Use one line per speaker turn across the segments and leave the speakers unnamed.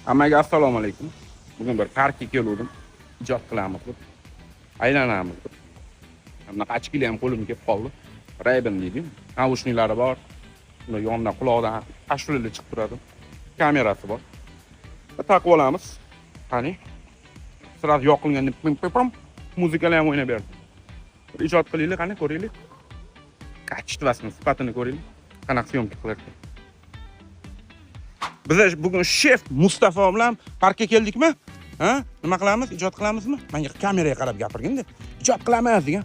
Hammaga assalomu alaykum. Bugun bir parkka keluvdim. Ijod qilamiz deb. Aylanamiz deb. Bunaqa ochkilar ham qo'limga kelib qoldi. Ray-Ban deydi. Naushniklari bor. Unda yonidan quloqdan ashulalar chiqib turadi. Kamerasi bor. Taqib olamiz. Qani. Сразу yoqilganda pim pim pim muzikalar ham o'ynab berdi. Bir ijod qilaylik, qani ko'raylik. Качество sini, sifatini ko'raylik. Qanaqa съёмка qilarkan. Biz bugun shef Mustafa bilan parkka keldikmi? Ha? Nima qilamiz? Ijod qilamizmi? Menga kameraga qarab gapirgin-da. Ijod qilamiz degan.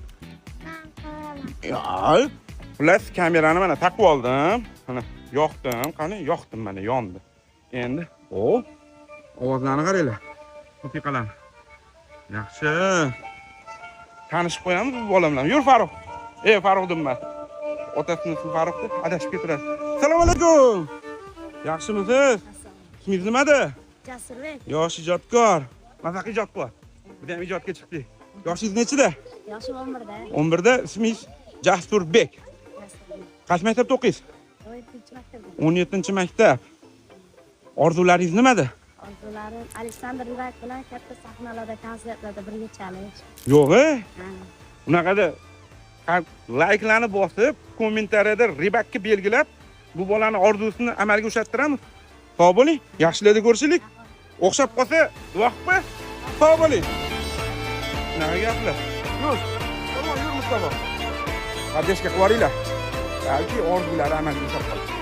Ya, xullas kamerani mana taqib oldim. Mana yoqdim, qani yoqdim mana yondi. Endi, o, ovozlarni qaranglar. Musiqalarni. Yaxshi. Tanishib qo'yamiz bu bola bilan. Yur Farruh. Ey Farruh deyman. Otasini ismi Farruh deb adashib ketaveradi. Assalomu alaykum. Yaxshimisiz? Ismingiz nimada?
Jasurbek.
Yosh ijodkor. Maza ijod qil. Biz ham ijodga chiqdik. Yoshingiz nechida?
Yoshim 11da.
11da. Ismingiz Jasurbek.
Jasurbek.
Qaysi maktabda o'qiysiz?
17 maktabda.
17 maktab. Orzularingiz nimada?
Orzularim Aleksandr Rybak bilan katta sahnalarda, konsertlarda birga chalish.
Yo'q, e?
Ha.
Unaqada layklarni bosib, kommentariyada Rybakka belgilab, bu bolani orzusini amalga oshirtiramiz. Sog' bo'ling, yaxshilarda ko'rishaylik. O'xshab qolsa, duo qilib qo'y. Sog' bo'ling. Shunaqa gaplar. Yur. Tamom, yur Mustafa. Поддержка qilib yuboringlar. Balki orzulari amalga oshab qoladi.